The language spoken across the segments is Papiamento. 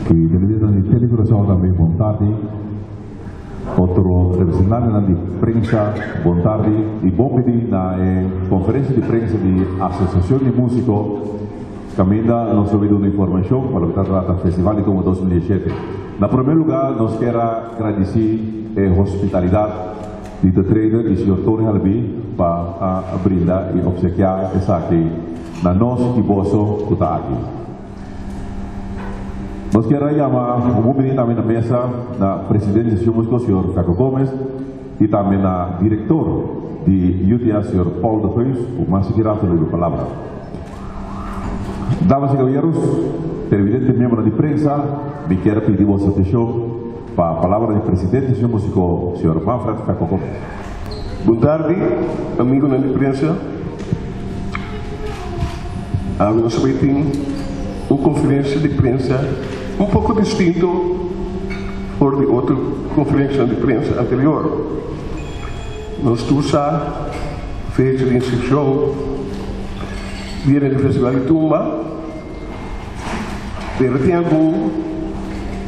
I televidentenan di Tele Curaçao tambe bon tardi. Otro representantenan di prensa bon tardi i bon bini na e konferensia di prensa di Asosiashon di Músiko kaminda nos lo bin duna informashon pa loke ta trata Festival di Tumba 2017. Na promé lugá nos kier a gradisí e hospitalidat di The Trader i señor Tony Halbí pa a brinda i opsekiá esaki na nos i boso ku ta aki. Nos kier a yama un bon bini tambe na mesa na presidente di Asociacion Musico señor Feco Gomez y tambe na director di UTS señor Paul de Geus cu mas aki rato lo hiba palabra. Damas y caballeros, televidente y miembronan di prensa, mi kier a pidi boso atencion pa palabra di presidente di Asociacion Musico señor Manfred Feco Gomez. Bon tardi, amigonan di prensa. Awe nos bai tin un konferensia di prensa un poko distinto for di otro konferensianan di prensa anterior. Nos tur sa fecha di inskripshon viene di Festival di Tumba, pero tin algun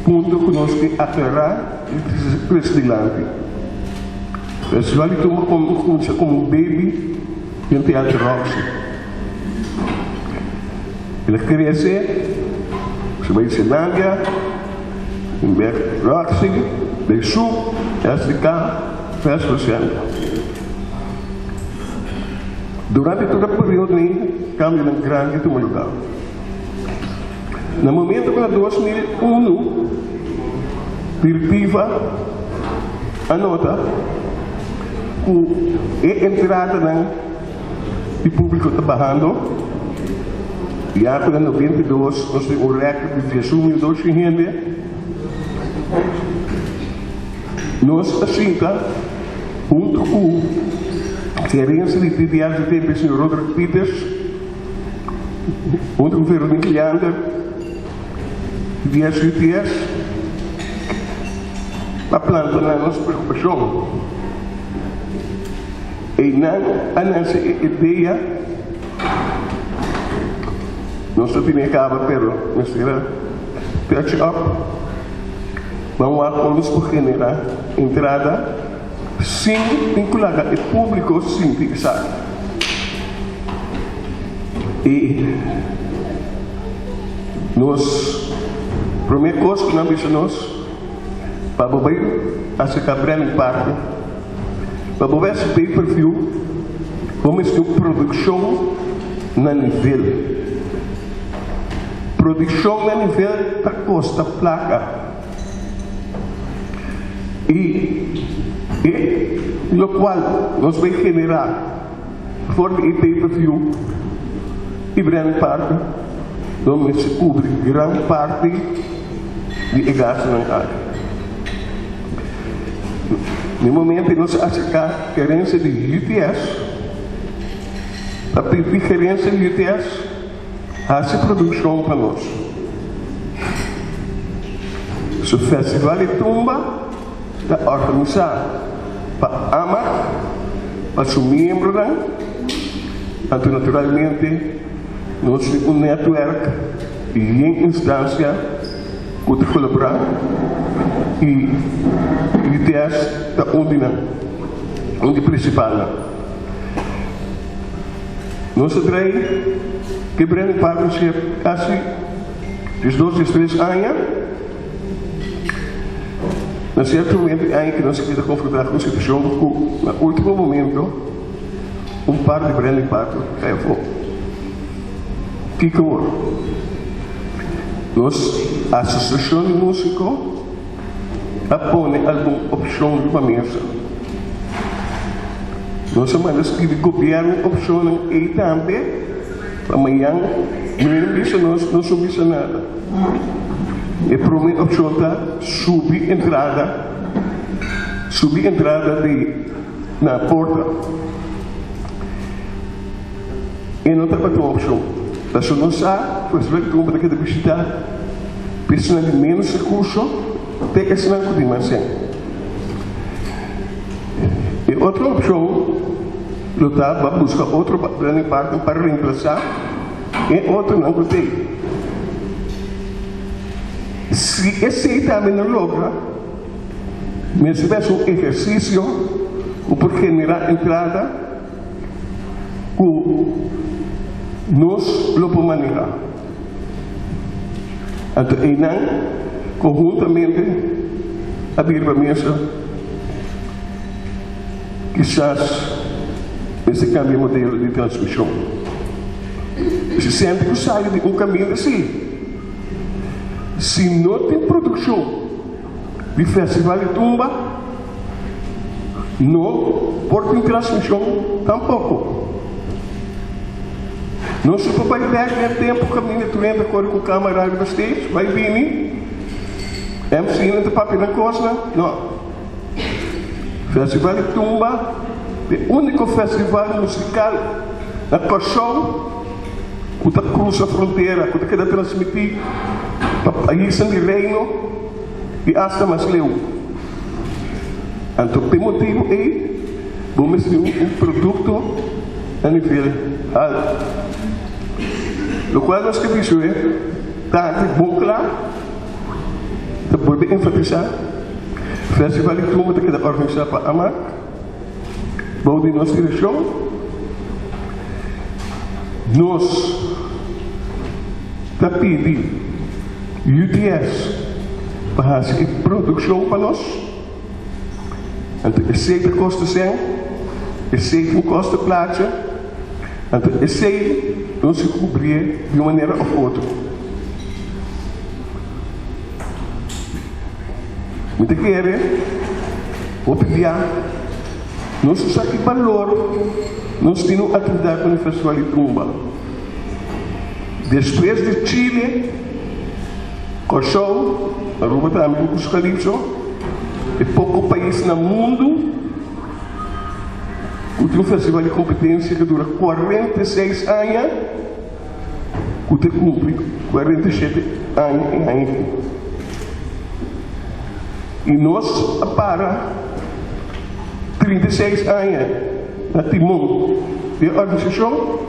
punto ku nos ke aklará i trese dilanti. Festival di Tumba kuminsá komo un baby den Teatro Roxy. El a krese, su bai Zelandia, en bek Roxy, den su SDK Festival Center. Durante tur e periodo ei, kambionan grandi a tuma lugá. Na momento ku na 2001 direktiva a nota ku e entradanan di públiko ta bahando, ya ku na 92 nos tin un rèkòrt di 11.200 hende, nos a sinta huntu ku gerensia di TTS di tempu, señor Roderick Pieters, Huntu ku Veronique Leander di SUTS a planta nan nos preokupashon. Einan a nase e idea, nos ta tene kaba pero mester a touch up, ban wak kon nos por genera entrada sin tin ku laga e públiko sinti esaki. I nos promé kos ku nan bisa nos, pa bo bai aserká Branding Party, pa bo bai hasi pay per view, bo mester un produkshon na nivel. Produkshon na nivel ta kosta plaka. I e lokual nos bai generá for di e pay per view i Branding Party lo mester kubri gran parti di e gastunan aki. Na e momento nos a aserká gerensia di UTS pa pidi gerensia di UTS Hasi produkshon pa nos. Su festival di tumba ta organisá pa AMAC, pa su miembronan, anto naturalmente nos tin un netwerk di yen instansia ku ta kolaborá i UTS ta un di nan, un di prinsipalnan. Nos a trae ke branding partnership kasi 12, 13 aña. Na sierto momento e aña ke nos a keda konfrontá ku un situashon ku na último momento un par di branding partner kai afó. Kiko awor? Nos asosiashon di músiko a pone algun opshon riba mesa. Nos a manda skibi gobièrnu opshonnan ei tambe pa mañan no bisa nos no su bisa nada. E promé opshon ta subi entrada, subi entrada di na porta. E no tabata un opshon. Pasobra nos sa ku esnan ku ta keda bishitá personan di ménos rekurso te esnan ku tin mas sèn. E otro opshon lo ta pa buska otro branding partner pa remplasá e otronan ku tei. Si esei tambe no logra, mester bes un ehersisio ku por generá entrada ku nos lo por manehá. Anto einan konhuntamente a bira pa mesa, kisas mester kambia modelo di transmishon. Si senti ku sali di un kaminda si. Si no tin produkshon di Festival di Tumba, no por tin transmishon tampoko. Nos no por bai bek den e tempu kaminda tur hende a kore ku kamera riba stage, bai bini, MC nan ta papia nan kosnan, no. Festival di Tumba ta e úniko festival musikal na Kòrsou ku ta krusa frontera, ku ta keda transmití pa paisnan di Reino i asta mas leu. Anto p'e motibu ei bo mester tin un produkto na nivel haltu. Lokual nos ke bisa e ta aki bon kla, ta bolbe enfatisá, Festival di Tumba ta keda organisá pa amak bou di nos direkshon. Nos ta pidi UTS pa hasi e produkshon pa nos. Anto esei ta kosta sèn, esei tin kosta placha, anto esei nos ke kubrié di un manera òf otro. Mi ta kere hopi bia nos usa ki balor nos tin un actividad con e festival di tumba. Despues di Chile, Kòrsou, Aruba tambe ku su kalipso, e poko pais na mundu ku tin un festival di kompetensia ku dura 46 aña ku ta kumpli 47 aña e aña aki. I nos a para 36 aña na timon di e organisashon.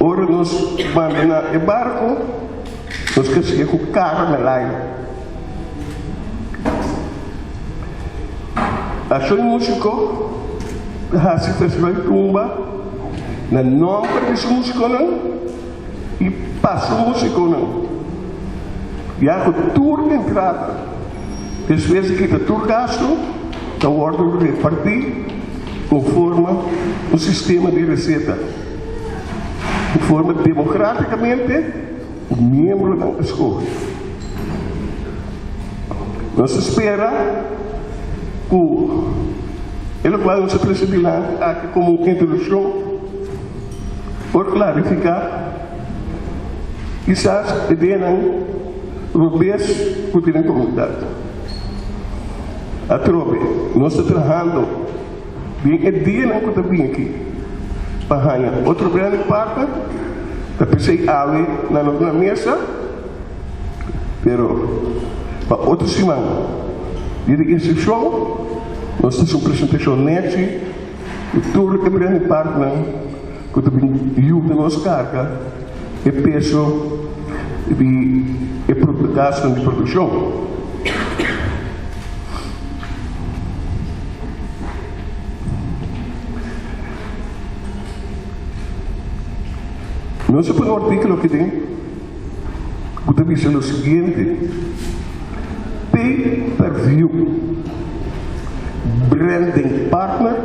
Ora nos bandoná e barko, nos ke sigue ku kara na laira. Ashon Músiko ta hasi Festival di Tumba na nòmber di su músikonan i pa su músikonan. Ya ku tur entrada despues di kita tur gastu ta wòrdu repartí konforme un sistema di reseta. Di forma democraticamente ku miembronan a skohe. Nos ta spera ku e lokual nos a trese dilanti aki komo un introduccion por klarifiká kisas ideanan robes ku tin den komunidat. Atrobe nos ta trahando. Den e dianan ku ta bini aki pa haña otro branding partner, ta p'esei awe nan no ta na mesa, pero pa otro siman dia di inskripshon nos ta hasi un presentashon nechi ku tur e branding partnernan ku ta bin yuda nos karga e peso di e gastunan di produkshon. Nos a pone un artíkulo aki den ku ta bisa lo siguiente, Pay per view, branding partner,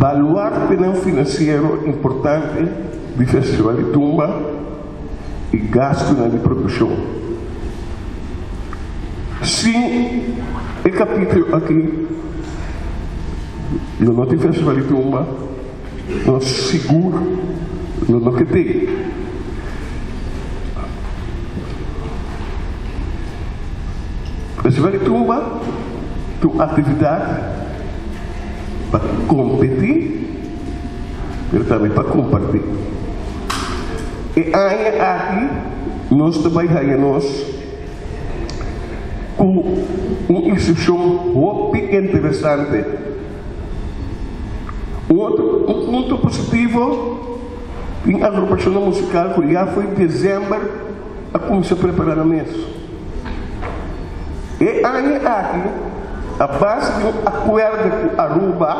baluartenan finansiero importante di Festival di Tumba i gastunan di produkshon. Sin e kapítulo aki lo no tin Festival di Tumba, nos sigur lo no ke tin. Festival di Tumba ta un aktividat pa kompetí pero tambe pa kompartí. E aña aki nos ta bai haña nos ku un inskripshon hopi interesante. Un otro un punto positivo tin agrupashonnan musikal ku ya foi desèmber. a kuminsá prepará nan mes. E aña aki, a base di un akuerdo ku Aruba,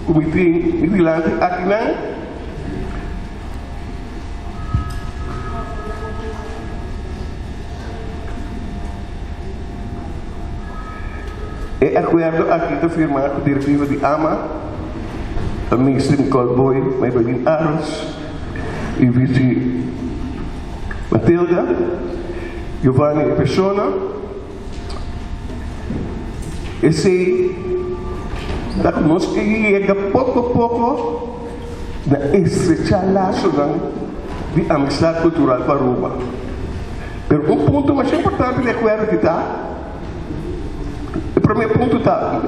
ku mi tin mi dilanti akinan, E akuerdo aki ta firmá ku direktiva di ama, ta Minister Nicole Booi, Maybelline Arends i Vici Matilda, Giovanni e persona. Esei ta ku nos ke yega poko poko na estrechá lasonan di amistad kultural ku Aruba. Pero un punto masha importante di akuerdo ki ta, e promé punto ta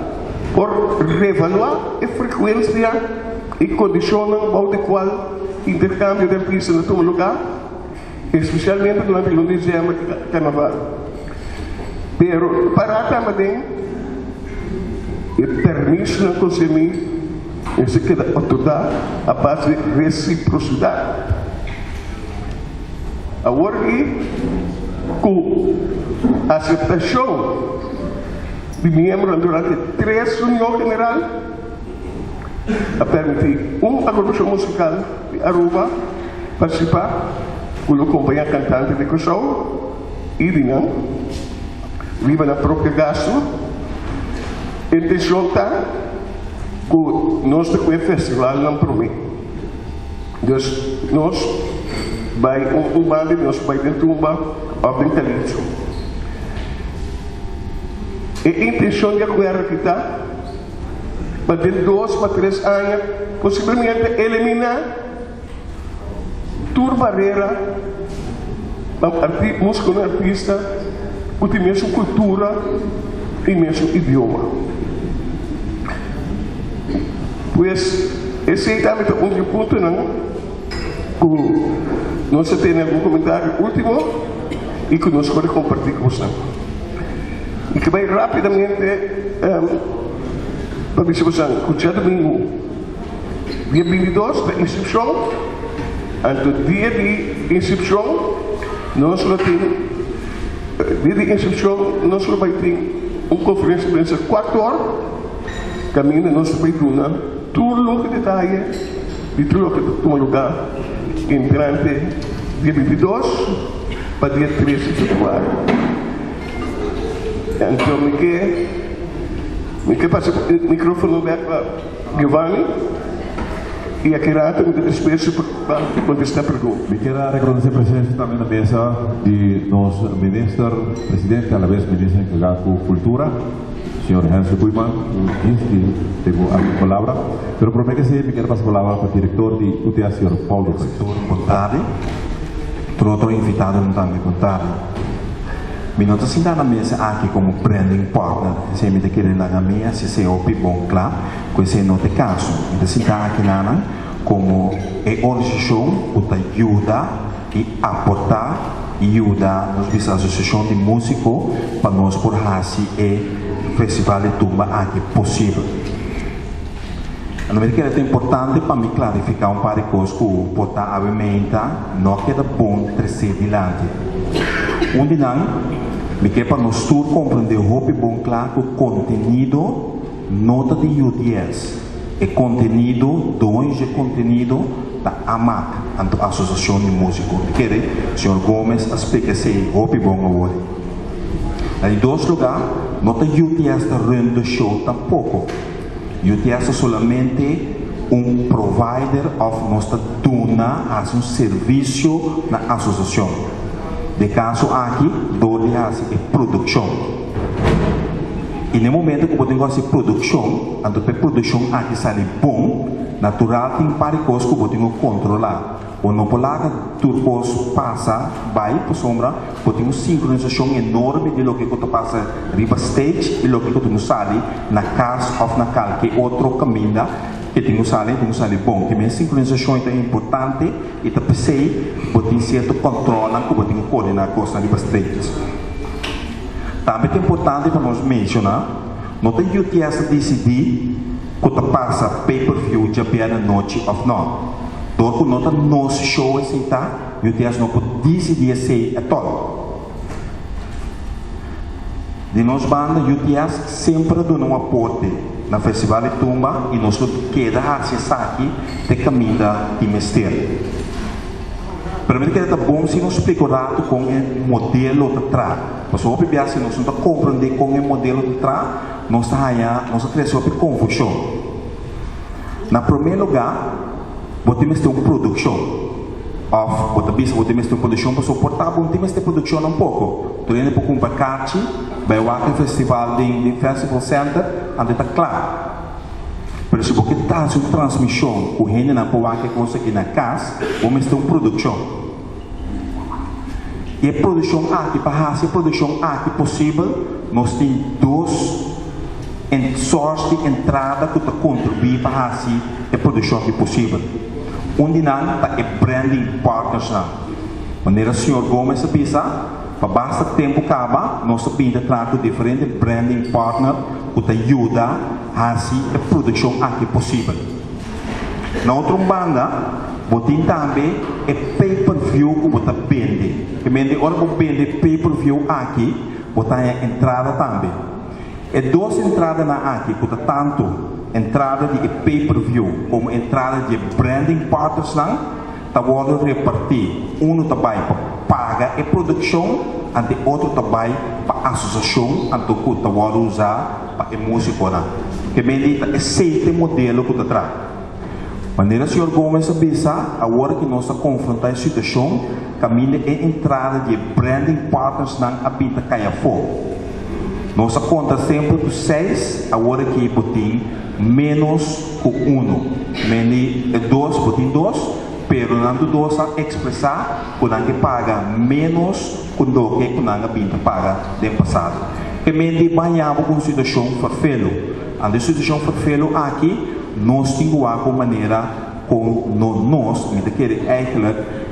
por revaluá e frekuensia i kondishonnan bou di kual interkambio di artista ta tuma lugá, espesialmente durante luna di disiember i karnaval. Pero pará tambe den e permisonan konsemí mester keda otorgá a base di resiprosidat. Awor ki ku aseptashon di miembronan durante tres reunion general a permití un agrupashon musikal di Aruba partisipá ku lo kompañá kantante di Kòrsou i di nan riba nan propio gastu. Intenshon ta ku nos ta ku e festivalnan promé. Dus nos bai un banda di nos bai den tumba of den calypso. E intencion di acuerdo aki ta pa den dos pa tres aña posiblemente elimina tur barera pa musiconan artista cu tin mesun cultura y mesun idioma. Pues esei tambe ta un di e puntonan ku nos a tene algun komentario último i ku nos por kompartí ku boso. Mi ke bai rápidamente pa bisa boso ku djadumingu dia 22 ta inskripshon, anto dia di inskripshon nos lo tin dia di inskripshon nos lo bai tin un konferensia di prensa kuater or. Kaminda nos ta bai duna tur loke detaye di tur loke ta tuma lugá entrante dia 22 pa dia 3 di februari. Anto mi ke mi ke pasa e mikrofono bek pa Giovanni i aki rato mi ta dispuesto pa kontestá pregunta. Mi kier a rekonosé presensia tambe na mesa di nos minister presidente alabes minister enkargá ku kultura. Señor Hensley Koeiman, cu djis di tengo algun palabra, pero prome ke esey mi kier pasa palabra pa director di UTA señor Paul de Vries. Tur bon tardi. Tur otro invitadonan tambe bon tardi. Mi no ta sinta na mesa aki como branding partner, esey mi ta kere laga mi haci esey hopi bon cla cu esey no ta e caso. Mi ta sinta aki nanan como e organisacion cu ta yuda i aportá i yuda nos bisa asosiashon di músiko pa nos por hasi e festival di tumba aki posibel. Anto mi ta kere ta importante pa mi klarifiká un par di kos ku por ta awe meinta no a keda bon tresé dilanti. Un di nan, mi ke pa nos tur komprendé hopi bon kla ku kontenido no ta di UTS. E kontenido, doño dje kontenido ta AMAC, anto Asosiashon di Músiko. Mi kere señor Gomez a splika esei hopi bon awor. Na di dos lugá, no ta UTS ta run the show tampoko. UTS ta solamente un provider òf nos ta duna, hasi un servisio na asosiashon. Den kaso aki, dor di hasi e produkshon. I na e momento ku bo tin ku hasi produkshon, anto pa e produkshon aki sali bon, natural tin un par di kos ku bo tin ku kontrolá. Bo no por laga tur kos pasa bai pasobra bo tin un sinkronisashon enorme di loke ku ta pasa riba stage i loke ku tin ku sali na kas òf na kalke otro kaminda ke tin ku sali, tin ku sali bon. Ke men sinkronisashon ta importante i ta p'esei bo tin sierto kòntròlnan ku bo tin ku koordiná kosnan riba stage. Tambe ta importante pa nos menciona, no ta UTS ta dicidi cu ta pasa pay per view djabièrnè nochi of no. Dor cu no ta nos show esey ta. UTS no por disidí esei at all. Di nos banda UTS semper a duna un aporte na Festival di Tumba i nos lo keda hasi esaki te kaminda di mester. Pero mi ta kere ta bon si nos splika un ratu kon e modelo ta traha. Pasobra hopi bia si nos no ta komprendé kon e modelo ta traha, nos ta haña, nos ta trese hopi konfushon. Na promé lugá, bo tin mester un produkshon. Òf bo ta bisa bo tin mester un produkshon pasobra por ta bo no tin mester produkshon tampoko. Tur hende por kumpra karchi, bai wak e festival den den Festival Center, anto e ta kla. Pero si bo ke ta hasi un transmishon ku hendenan por wak e kos aki na kas, bo mester un produkshon. I e produkshon aki, pa hasi e produkshon aki posibel, nos tin dos source di entrada ku ta kontribuí pa hasi e produkshon aki posibel. Un di nan ta e branding partnersnan. Manera señor Gomez a bisa, pa basta tempu kaba nos ta binta traha ku diferente branding partner ku ta yuda hasi e produkshon aki posibel. Na otro un banda, bo tin tambe e pay per view ku bo ta bende. Ke mente ora bo bende e pay per view aki, bo ta haña entrada tambe. E dos entradanan aki ku ta tantu entrada di e pay per view komo entrada di e branding partnersnan ta wòrdu repartí. Unu ta bai pa paga e produkshon anto e otro ta bai pa asosiashon anto ku ta wòrdu usá pa e músikonan. Ke mende ta esei ta e modelo ku ta traha. Manera señor Gomez a bisa, awor ki nos ta konfrontá e situashon kaminda e entrada di e branding partnersnan a bin ta kai afó. Nos a konta semper ku seis, awor aki bo tin ménos ku unu. Mende e dos, bo tin dos, pero nan tur dos a ekspresá ku nan ke paga ménos ku loke ku nan a bin ta paga den pasado. Ke mende baña bo ku un situashon ferfelu. Anto e situashon ferfelu aki nos tin ku wak un manera kon no nos, mi ta kere eigenlijk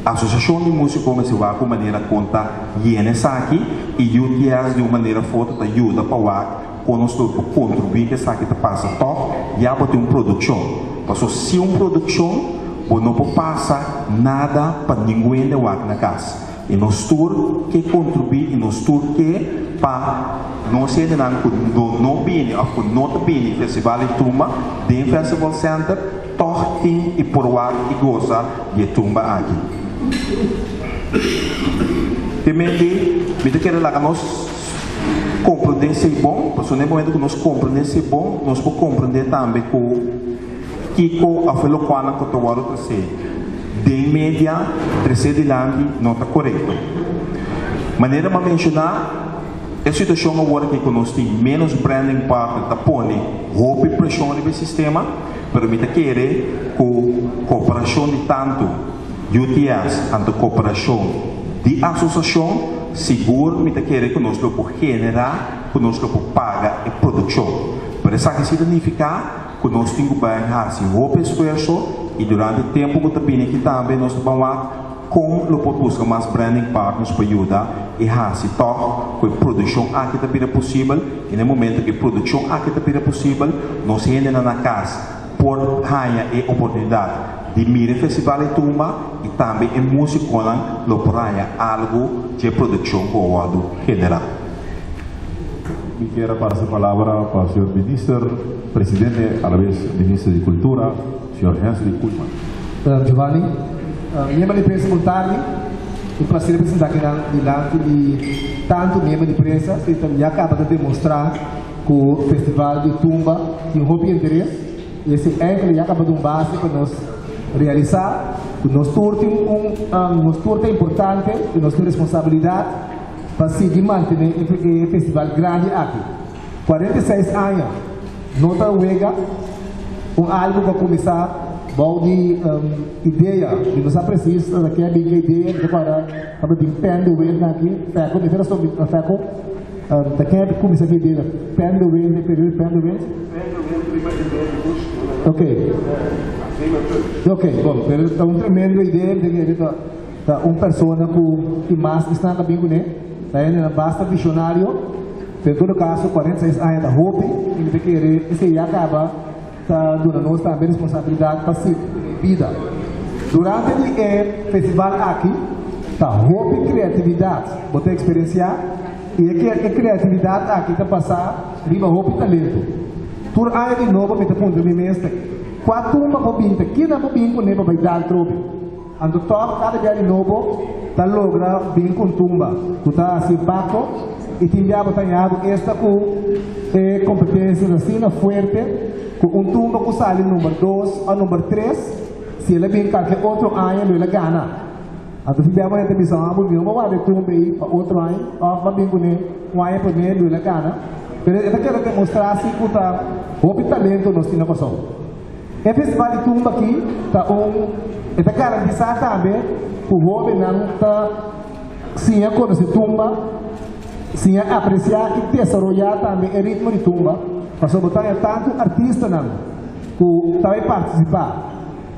Asosiashon di Músiko mester wak un manera kon ta yena esaki i UTS di un manera of otro ta yuda pa wak kon nos lo por kontribuí ku esaki ta pasa tòg ya bo tin un produkshon. Paso sin un produkshon bo no por pasa nada pa ningun hende wak na kas. I nos tur ke kontribuí i nos tur ke pa nos hendenan ku lo no bini òf ku no ta bini Festival di Tumba den Festival Center tòg tin i por wak i gosa di e tumba aki. Primer di, mi ta kere laga nos komprendé esei bon, pasobra na e momento ku nos komprendé esei bon, nos por komprendé tambe ku Kiko of e lokualnan ku ta wòrdu tresé den media tresé dilanti no ta korekto. Manera mi a menshoná, e situashon awor aki ku nos tin ménos branding partner ta pone hopi preshon riba e sistema, pero mi ta kere ku kooperashon di tantu UTS anto kooperashon di asosiashon sigur mi ta kere ku nos lo por generá ku nos lo por paga e produkshon. Pero esaki si ta nifiká ku nos tin ku bai hasi hopi esfuerso i durante e tempu ku ta bini aki tambe nos ta ban wak kon lo por buska mas branding partners pa yuda i hasi tòg ku e produkshon aki ta bira posibel i na e momento ku e produkshon aki ta bira posibel nos hendenan na kas por haña e oportunidat di mira e festival di tumba i tambe e músikonan lo por haña algu dje produkshon ku a wòrdu generá. Mi kier a pasa palabra pa señor Minister Presidente a la bes Minister di Cultura, señor Hensley Koeiman. Giovanni, miembro di prensa bon tardi. Un placer presenta akinan dilanti di tantu miembro di prensa. Si ta ya caba ta demostra cu Festival di Tumba tin hopi interes y esey eigenlijk ya caba ta un base pa nos realisa cu nos tur tin un nos tur ta importante y nos tin responsabilidad pa sigui mantene e festival grandi aki. 46 aña no ta wega, un algu ku a kuminsá bou di idea, mi no sa presis ta ke a bin ku e idea, mi ta kòrda tabatin Pen de Wind aki, Fèko, mi ta rason mi Fèko, ta ken a kuminsá ku e idea, Pen de Wind, e periodo di Pen de Wind? Ok, ok, bon, pero ta un tremendo idea, mi ta kere ta. Ta un persona ku tin mas esnan ta bin kuné, ta hendenan basta visionario, pero en todo kaso 46 aña ta hopi i mi ta kere esei ya kaba ta duna nos tambe responsabilidat pa sigui tene bida. Durante di e festival aki, ta hopi kreatividat bo ta eksperensiá i e kreatividat aki ta basá riba hopi talento. Tur aña di nobo mi ta puntra mi mes ta kua tumba por bin, ta kinan por bin kuné pa bai dal trobe. Anto tòg kada bia di nobo ta logra bin ku un tumba ku ta hasi impakto i tin bia bo ta haña bo esta ku e kompetensia ta asina fuerte ku un tumba ku sali number dos òf number tres si el a bin kalke otro aña lo el a gana. Anto tin bia bo hende ta bisa abo mihó bo warda e tumba ei pa otro aña òf bo a bin kuné un aña promé lo el a gana. Pero e ta keda demostrá si ku ta hopi talento nos tin na Kòrsou. E festival di tumba aki ta un e ta garantisá tambe ku hóbennan ta siña konosé tumba, siña apresiá i desaroyá tambe e ritmo di tumba, pasobra bo ta haña tantu artistanan ku ta bai partisipá,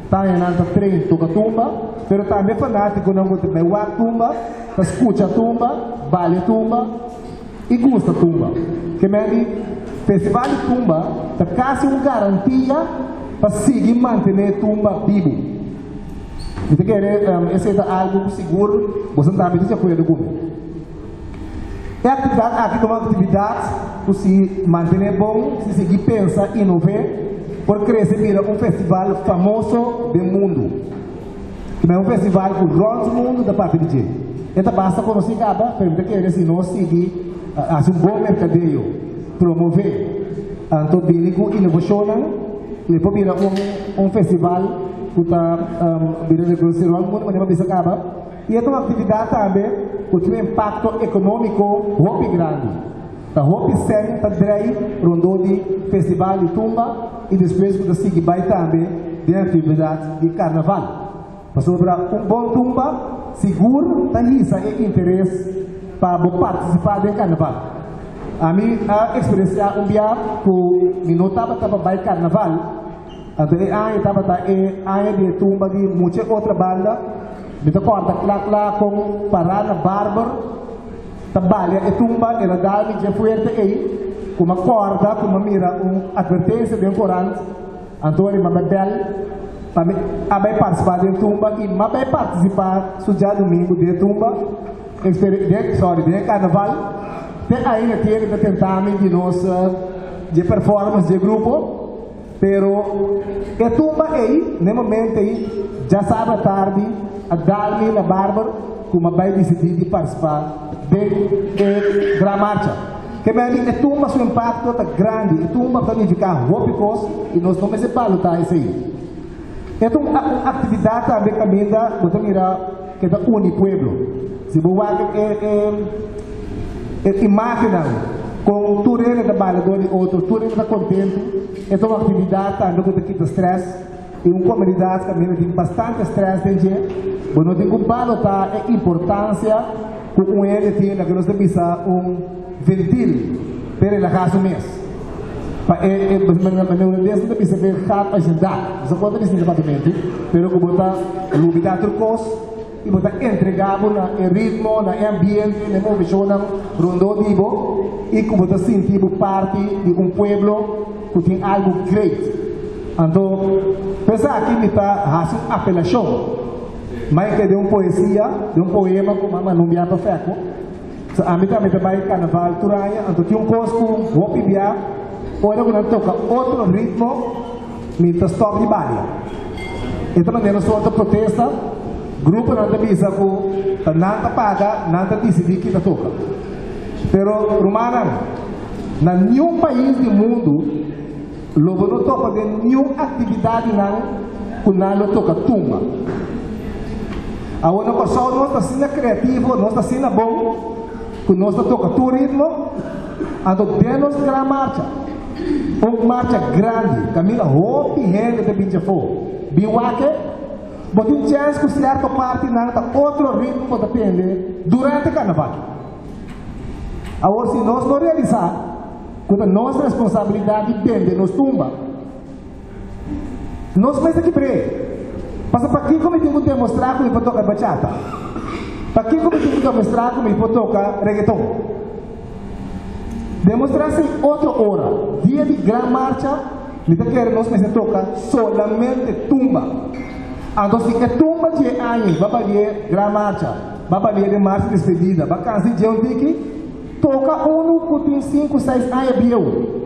ta haña nan ta train toka tumba, pero tambe fanátikonan ku ta bai wak tumba, ta skucha tumba, balia tumba. I gusta tumba. Ke men di Festival di Tumba ta kasi un garantia pa sigui mantené tumba bibu. Mi ta kere esei ta algu ku sigur boso tambe ta di akuerdo ku mi. E aktividat aki ta un aktividat ku si mantené bon, si sigui pensa, inové, por krese bira un festival famoso den mundu. Ke men un festival ku rònt mundu ta papia di dje. E ta basta konosí kaba, pero mi ta kere si nos sigui hasi un bon merkadeo, promové, anto bini ku inovashonnan, e por bira un un festival ku ta bira rekonosí rònt mundu, manera mi a bisa kaba. I e ta un aktividat tambe ku tin un impakto ekonómiko hopi grandi. Ta hopi sèn ta drei rondó di festival di tumba i despues ku ta sigui bai tambe den aktividat di karnaval. Pasobra un bon tumba sigur ta hisa e interes pa bo partisipá den karnaval. Ami a eksperensiá un bia ku mi no tabata pa bai karnaval, anto e aña tabata e aña di e tumba di mucha otra banda. Mi ta kòrda kla kla kon pará na Barber. Ta balia e tumba, el a dal mi dje fuerte ei, ku m'a kòrda ku m'a mira un atvertensia den korant, anto ora m'a bai bèl pa mi a bai partisipá den tumba i m'a bai partisipá su djadumingu den e tumba, den, sorry, den e karnaval, te ainda tiene ta tenta mi di nos dje performance dje grupo, pero e tumba ei, n'e momento ei, djasabra tardi a dal mi na Barber ku m'a bai disidí di partisipá den e Gran Marcha. Ke mei di e tumba su impakto ta grandi, e tumba ta nifiká hopi kos i nos no mester balotá esei. E ta un aktividat tambe kaminda bo ta mira ke ta uni pueblo. Si bo wak e e imágennan kon tur hende ta baila dor di otro, tur hende ta kontentu, e ta un aktividat tambe ku ta kita strès i un komunidat kaminda tin bastante strès den dje, bo no tin ku balotá e importansia ku un hende tin loke nos ta bisa un ventil pa e relahá su mes. Pa e e na hulandes nan ta bisa ku e gaat uit zijn dak. No sa kon ta bisa den departamento, pero ku bo ta lubidá tur kos i bo ta entregá bo na e ritmo, na e ambiente, na e moveshonnan rondó di bo i ku bo ta sinti bo parti di un pueblo ku tin algu great. Anto, p'esaki mi ta hasi un apelashon. Mai ke den un poesia, den un poema ku mama Numbia ta feko. So ami tambe ta bai karnaval tur aña, anto tin un kos ku hopi bia ora ku nan toka otro ritmo mi ta stòp di balia. E ta manera un sorto protesta, gruponan ta bisa ku ta nan ta paga, nan ta disidí ki ta toka. Pero rumannan, na niun pais di mundu lo bo no topa den niun aktividat di nan ku nan lo toka tumba. Awor na Kòrsou nos ta asina kreativo, nos ta asina bon ku nos ta toka tur ritmo, anto den nos gran marcha, un marcha grandi kaminda hopi hende ta bin djafó bin wak e, bo tin chèns ku sierto partinan ta otro ritmo bo ta tende durante karnaval. Awor si nos no realisá ku ta nos responsabilidat di bende nos tumba, nos mester kibr'é. Pasobra pakiko mi tin ku demostrá ku mi por toka bachata? Pakiko mi tin ku demostrá ku mi por toka reggaeton? Demostrá esei otro ora. Dia di gran marcha mi ta kere nos mester toka solamente tumba. Anto si e tumba dje aña ba balie gran marcha, ba balie den marcha despedida, ba cansa dje un tiki, toca unu cu tin sinku, seis aña bieu.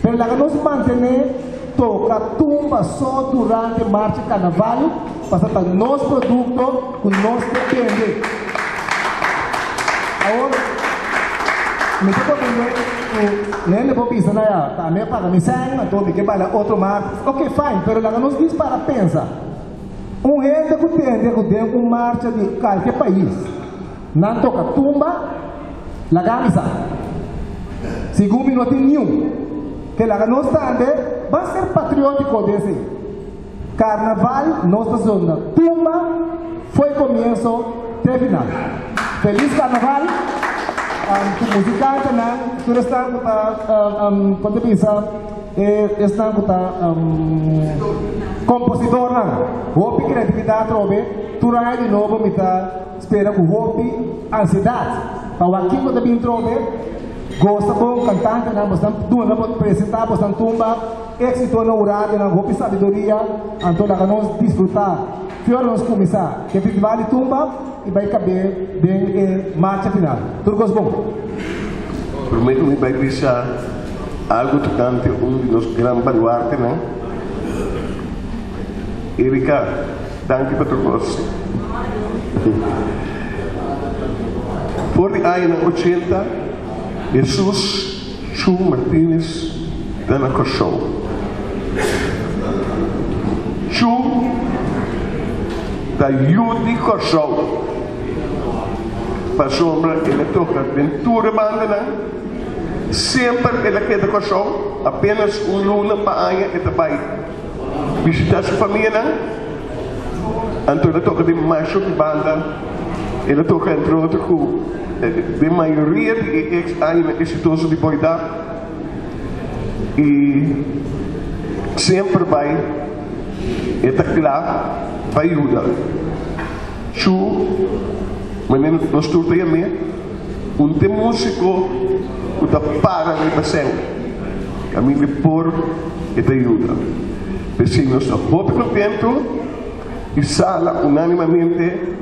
Pero laga nos mantene toca tumba so durante marcha carnaval, pasobra ta nos producto cu nos ta bende. Awor, mi ta comprende cu hende por bisa, na ya, ta ami a paga mi sèn, anto mi ke baila otro marcha. Ok, fine, pero laga nos dis para pensa. Un hende cu tende cu den un marcha di calke pais nan toca tumba, laga mi sa. Segun mi no tin niun. Ke laga nos tambe ban ser patriotico den esey. Carnaval nos ta zona tumba fo'i comienzo te final. Feliz Carnaval cu musicantenan, tur esnan cu ta, con ta bisa, e esnan cu ta compositornan. Hopi creatividad atrobe, tur aña di nobo mi ta spera cu hopi ansiedad pa wak kico ta bin trobe. Goza bon cantantenan, bosnan duna presenta bosnan tumba. Éxito na uradonan, hopi sabiduria, anto laga nos disfrutá. Ki ora nos kuminsá e festival di tumba i bai kab'é den e marcha final. Tur kos bon. Promé ku mi bai bisa algu tokante un di nos gran baluartenan, Erika, danki pa tur kos. For di añanan ochenta, Hesus Chu Martinez ta na Kòrsou. Chu ta yu di Kòrsou pasobra el a toka den tur e bandanan. Semper el a keda Kòrsou, apenas un luna pa aña e ta bai bishitá su famianan. Anto el a toka den masha di banda. El a toka entre otro ku den mayoria di e ex añanan eksitoso di Boy Dap i semper bai e ta kla pa yuda. Chu, manera nos tur ta yam'é, un te músiko ku ta para riba sèn, kaminda e por e ta yuda. P'esei nos ta hopi kontentu. I sala unánimamente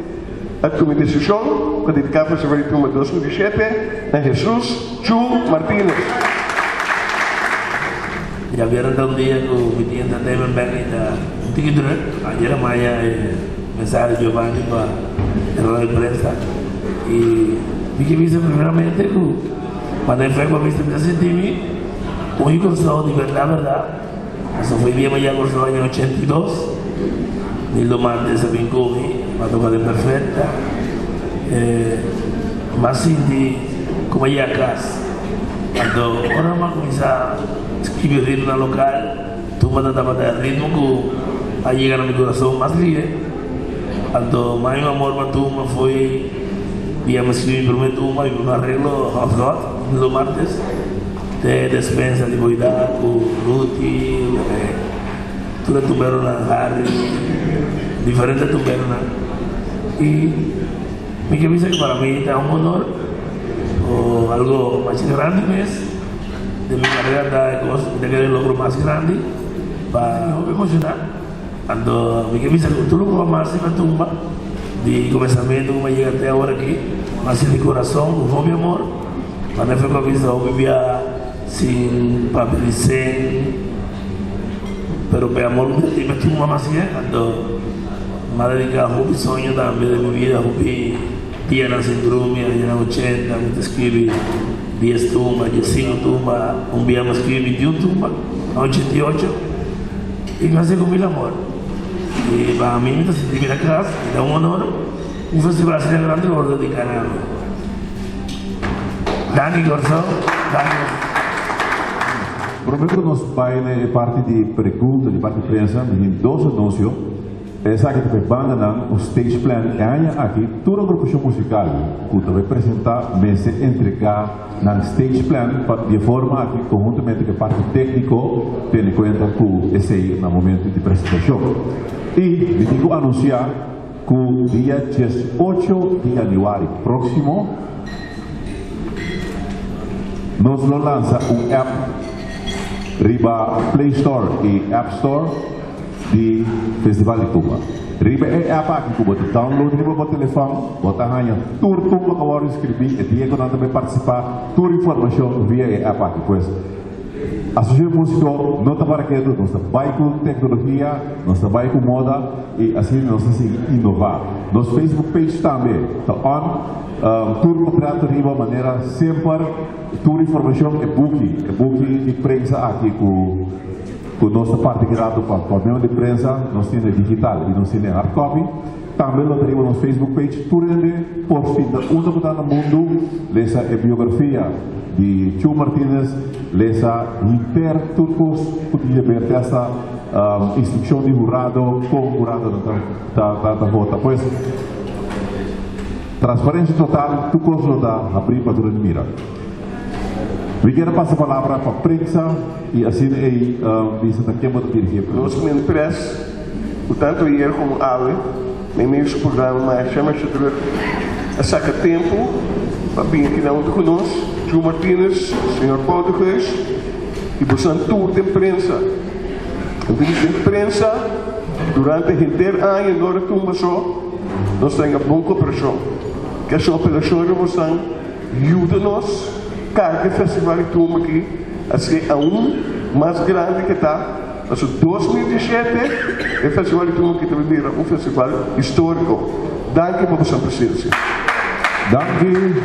a tuma e desishon pa dediká Festival di Tumba 2007 na Hesus Chu Martinez. Djabièrnè ta un dia ku mi tin entertainment bèk i ta un tiki drùk. Ayer a maya e mensahe di Giovanni pa e rueda di prensa i mi ke bisa primeramente ku manera fue ku a bisa mi ta sinti mi un yu Kòrsou di bèrdat bèrdat. Eso fue bien allá por su año 82. Nildo Martes a bin cu mi, m'a toca den Perfecta. Eh, m'a sinti como a yega cas. Anto, ora m'a cuminsa scribi ritmo na local, tumba ta tabata e ritmo cu a yega na mi corazon mas lihe. Anto, m'a mi amor pa tumba foi dia m'a scribi mi primer tumba, mi primer arreglo, Hot Hot, Nildo Martes. Te despensa di boida ku Ruti, tur e tumberonan, Harry, diferente tumberonan. I mi ke bisa ku para mi ta un honor o algo mas grandi mes den mi karera ta e kos mi ta kere logro mas grandi pa mi hopi emoshoná. Anto mi ke bisa ku tur loke bo a hasi pa tumba di kumensamentu ku bo a yega te awor aki, bo a hasi di kurason ku hopi amor. Manda fe pa bisa hopi bia sin papia di sen, pero pe amor ku mi ta tin pa tumba mas bien. Anto mi a dedica hopi soño tambe den mi bida, hopi dianan sin drumi, añanan ochenta mi ta scribi dies tumba, diesinco tumba, un bia mi a scribi bintiun tumba na 88. I mi hasi ku mil amor. I pa mi, mi ta sinti mi na kas, mi ta un honor un festival asina grandi lo wòrdu dediká na mi. Danki Kòrsou, danki Kòrsou. Promé ku nos bai na e parti di pregunta di parti prensa, mi tin dos anunsio. Esaki ta pa e bandanan un stage plan. E aña aki tur agrupashon musikal ku ta bai presentá mester entregá Nan stage plan pa di e forma aki konhuntamente ku e parti tékniko tene kuenta ku esei na momento di presentashon. I mi tin ku anunsiá ku dia 18 di yanüari próksimo nos lo lansa un app riba Play Store i App Store di Festival di Tumba. Riba e app aki ku bo ta download riba bo telefòn, bo ta haña tur tumba ku a wòrdu inskribí, e dia ku nan ta bai partisipá, tur informashon via e app aki. Pues, Asosiashon di Músiko no ta para ketu, nos ta bai ku teknologia, nos ta bai ku moda i asina nos ta sigui inová. Nos Facebook page tambe ta on, tur kontrato riba manera semper, tur informashon, e buki, e buki di prensa aki ku. Ku nos ta parti grado pa medio di prensa, nos tin e digital i nos tin e hard copy. Tambe lo ta riba nos Facebook page. Tur hende por sinta unda ku ta na mundu lesa e biografia di Chu Martinez, lesa henter tur kos ku tin haber te hasta instrukshon di hurado, kon huradonan ta ta vota. Pues transparensia total, tur kos lo ta habrí pa tur hende mira. Mi kier a pasa palabra pa prensa y asina ey bisa ta ken bo ta dirigi e Nos men pres cu tanto ayer como awe meimei su programa masha masha druk a saca tempo pa bin aki nan hunto cu nos, Ju Martinez, señor Paul de Geus y bosonan tur den prensa. Anto di den prensa durante henter aña no retumba so nos ta hanga bon cooperacion. Ke su apelacion riba bosonan. Yuda nos karga e festival di tumba aki hasié aun mas grandi ke ta. Pasobra 2017 e festival di tumba aki ta bin bira un festival historiko. Danki pa boso presensia. Danki.